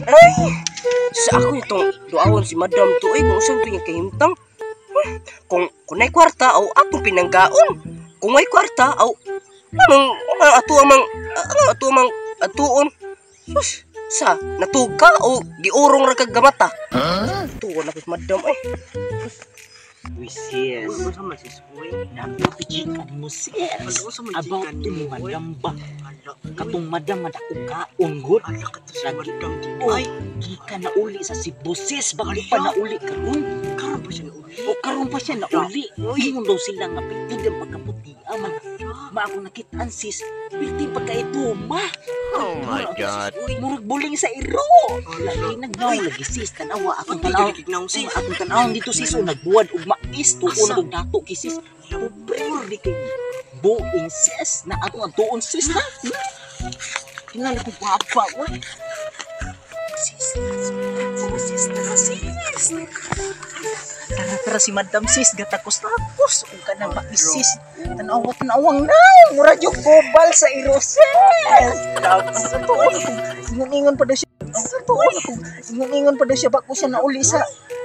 Ay! Sa ako itong duawon si Madam to ay kung saan to yung kahimtang. Kung may kwarta aw atong pinanggaon. Kung may kwarta aw anong ang ato amang ang ato amang atuon. Sus, sa natug ka o giurong ra kag gamata. Tuon ako si Madam ay. Uy, sis. Unsa man, sis, uy? Napichikan mo, sis. Unsa man About chikan to ni, mo uy? Madam ba? Katong madam madako kaon gud. Ala ka to si Lagi. Madam di. Ay, gika na uli sa Cebu, sis. Bago pa na uli karon. Karon pa siya nauli. O karon pa siya na uli. Ingon daw sila nga pitid ang pagkaputi. Man, ma ako nakitaan, sis. Pilti pagkaituma. Oh my God. Murag buling sa iro. Lagi nagnaw lagi, sis. Tanawa akong Pati tanaw. gid sis. Akong tanawon dito, sis, o nagbuwad og mais tuon Asa? og dato kay sis. Pobre di kay buing, sis, na atong adtuon, sis, ha. Tingnan ako papa, uy. Sis, sis, sis, tara, sis. Tara, tara si Madam, sis, gatakos-takos ug kanang mais, sis. Tanawa, tanawang na, mura yung gobal sa iro, sis. Sa tuon ako, ingon-ingon pa daw siya. Sa tuon ako, ingon-ingon pa daw siya bako siya nauli sa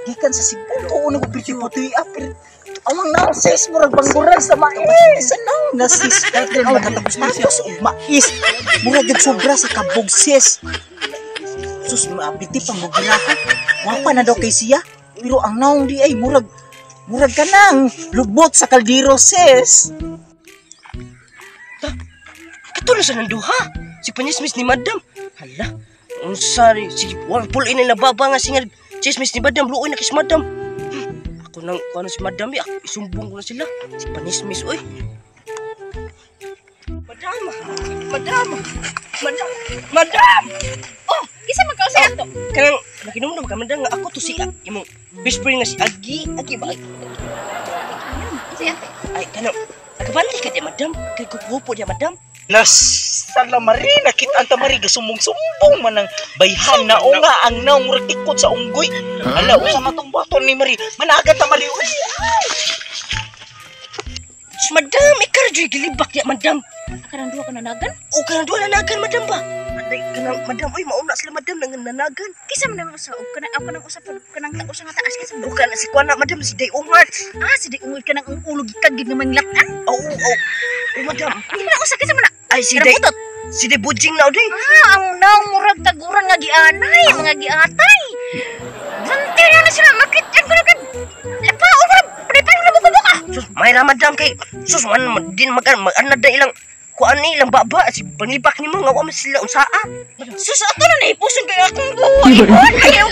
gikan sa Cebu. Tuon ako pretty puti ah, pero awang na, sis, murag bangguran sa mais. Ano na, sis, tanawa gatakos-takos ug mais. Murag yung sobra sa kabog, sis. Sus, maapiti pang mugirahan. Wapa na daw kay siya. Pero ang naong di ay murag ka nang lubot sa kaldero, sis. Katulo sa nanduha. Si panismis ni Madam. Hala. Unsa ni si Warpol ini nababa nga singal chismis ni Madam, luoy na kis Madam. Ako nang kuno si Madam eh, ako, isumbong ko na sila. Si panismis oy. Madam! Madam! Madam! Madam! Oh, kisa man ka usa ato. Kanang nakinumdum ka, Madam, nga ako to si imong best friend nga si Agi. Agi ba? Usa ato. Ay kanang nagabantay ka di, Madam. Kay kukupo di, Madam. Las sala mari nakita ang tamari gasumbong-sumbong man ang bayhan na o nga ang naong murag tikot sa unggoy. Hala, usa man tong buhaton ni Mari. Managa ta Mari. Uy, Sus, Madam, ikaw joy gilibak ya, Madam. Karang duha ka nanagan? O kanang duha nanagan, Madam ba? Aday, kanang Madam, oy, mauna sila, Madam, nang nanagan. Kisa man nang usa og kanang ako nang usa pa kanang tao sa nga taas kisa O man. kana si Kuana, Madam, si Day Omar. Ah, si di ungol kanang ang ulo gikan gid nga manglatan. Oo, oo. O, Madam. Di man usa kisa man na. Ay, si Kanang Day, putot. si Day Bujing na, oday. Ah, ang naong murag taguran nga gianay, mga giatay. Bante na na sila makit-an ko na kag. Lapaon ko na, prepare na buka-buka. Sus, may ra, Madam, kay, sus, man, din mag, mag, na ilang, kuan ni ilang baba, si panglibak ni mo, nga wa man sila unsaa. Sus, ato na naipuson kay akong buhay. Ayaw,